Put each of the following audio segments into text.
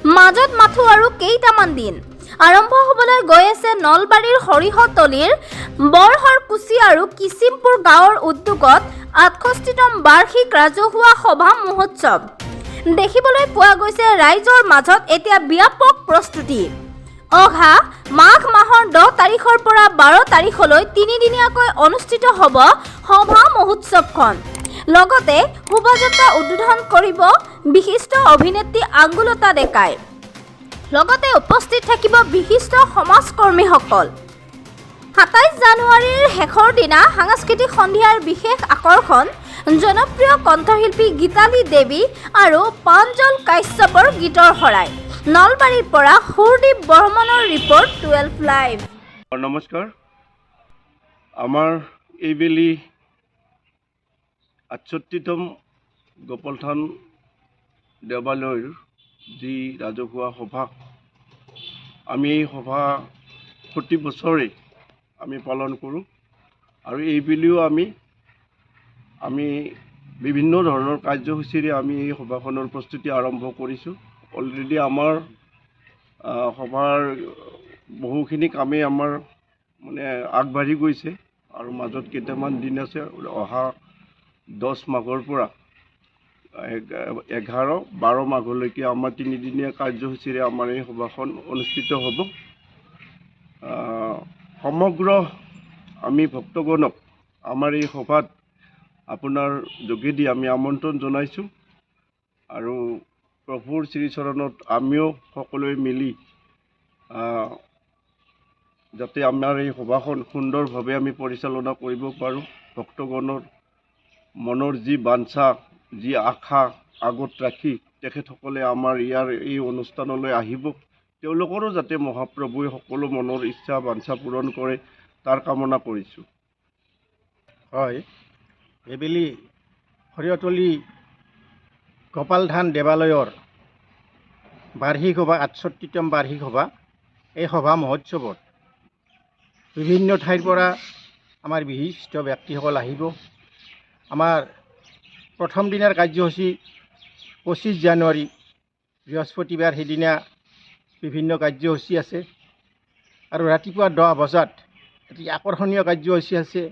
মাজত মাথো আৰু কেইটামান দিন। আৰম্ভ হ'বলৈ গৈ আছে নলবাৰীৰ সৰিয়হতলীৰ বৰহৰকুছি আৰু কিছিমপুৰ গাঁৱৰ উদ্যোগত 68তম বাৰ্ষিক ৰাজহুৱা সভা মহোৎসৱ। দেখিবলৈ পোৱা গৈছে, ৰাইজৰ মাজত এতিয়া ব্যাপক প্ৰস্তুতি। অহা মাঘ মাহৰ 10 তাৰিখৰ পৰা 12 তাৰিখলৈ তিনিদিনীয়াকৈ অনুষ্ঠিত হ'ব সভা মহোৎসৱখন। লগতে শোভাযাত্ৰা উদ্বোধন কৰিব বিশিষ্ট অভিনেত্ৰী আঙুৰলতা ডেকাই। লগতে উপস্থিত থাকিব বিশিষ্ট সমাজকৰ্মীসকল। 27 জানুৱাৰীৰ শেষৰ দিনা সাংস্কৃতিক সন্ধিয়াৰ বিশেষ আকৰ্ষণ জনপ্ৰিয় কণ্ঠশিল্পী গীতালী দেৱী আৰু প্ৰাঞ্জল কাশ্যপৰ গীতৰ শৰাই। নলবাৰীৰ পৰা সুৰদীপ বৰ্মনৰ ৰিপৰ্ট, 12 লাইভ। নমস্কাৰ। আমাৰ এইবেলি 68তম গোপালথান দেৱালয়ৰ যি ৰাজহুৱা সভা, আমি এই সভা প্ৰতি বছৰে আমি পালন কৰোঁ আৰু এইবেলিও আমি আমি বিভিন্ন ধৰণৰ কাৰ্যসূচীৰে আমি এই সভাখনৰ প্ৰস্তুতি আৰম্ভ কৰিছোঁ। অলৰেডি আমাৰ সভাৰ বহুখিনি কামেই আমাৰ মানে আগবাঢ়ি গৈছে আৰু মাজত কেইটামান দিন আছে। অহা 10 মাঘৰ পৰা 11, 12 মাঘলৈকে আমাৰ তিনিদিনীয়া কাৰ্যসূচীৰে আমাৰ এই সভাখন অনুষ্ঠিত হ'ব। সমগ্ৰ আমি ভক্তগণক আমাৰ এই সভাত আপোনাৰ যোগেদি আমি আমন্ত্ৰণ জনাইছোঁ আৰু প্ৰভুৰ শ্ৰীচৰণত আমিও সকলোৱে মিলি যাতে আমাৰ এই সভাখন সুন্দৰভাৱে আমি পৰিচালনা কৰিব পাৰোঁ, ভক্তগণৰ মনৰ যি বাঞ্ছা, যি আশা আগত ৰাখি তেখেতসকলে আমাৰ ইয়াৰ এই অনুষ্ঠানলৈ আহিব, তেওঁলোকৰো যাতে মহাপ্ৰভুৱে সকলো মনৰ ইচ্ছা বাঞ্ছা পূৰণ কৰে, তাৰ কামনা কৰিছোঁ। হয়, এইবেলি সৰিয়হতলী গোপালথান দেৱালয়ৰ বাৰ্ষিক সভা, 68তম বাৰ্ষিক সভা। এই সভা মহোৎসৱত বিভিন্ন ঠাইৰ পৰা আমাৰ বিশিষ্ট ব্যক্তিসকল আহিব। আমাৰ প্ৰথম দিনাৰ কাৰ্যসূচী 25 জানুৱাৰী, বৃহস্পতিবাৰ, সেইদিনা বিভিন্ন কাৰ্যসূচী আছে আৰু ৰাতিপুৱা 10 বজাত এটি আকৰ্ষণীয় কাৰ্যসূচী আছে,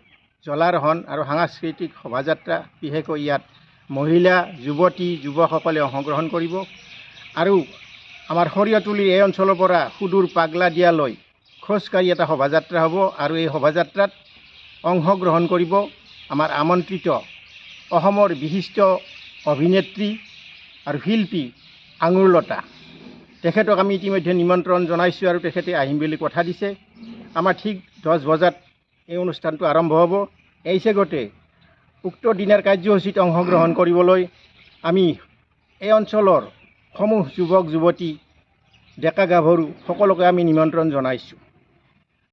জলাৰোহণ আৰু সাংস্কৃতিক শোভাযাত্ৰা। বিশেষকৈ ইয়াত মহিলা, যুৱতী, যুৱকসকলে অংশগ্ৰহণ কৰিব আৰু আমাৰ সৰিয়হতলীৰ এই অঞ্চলৰ পৰা সুদূৰ পাগলাদিয়ালৈ খোজকাঢ়ি এটা শোভাযাত্ৰা হ'ব আৰু এই শোভাযাত্ৰাত অংশগ্ৰহণ কৰিব আমাৰ আমন্ত্ৰিত অসমৰ বিশিষ্ট অভিনেত্ৰী আৰু শিল্পী আঙুৰলতা। তেখেতক আমি ইতিমধ্যে নিমন্ত্ৰণ জনাইছোঁ আৰু তেখেতে আহিম বুলি কথা দিছে। আমাৰ ঠিক 10 বজাত এই অনুষ্ঠানটো আৰম্ভ হ'ব। এই চেগতে উক্ত দিনাৰ কাৰ্যসূচীত অংশগ্ৰহণ কৰিবলৈ আমি এই অঞ্চলৰ সমূহ যুৱক, যুৱতী, ডেকা গাভৰু সকলোকে আমি নিমন্ত্ৰণ জনাইছোঁ।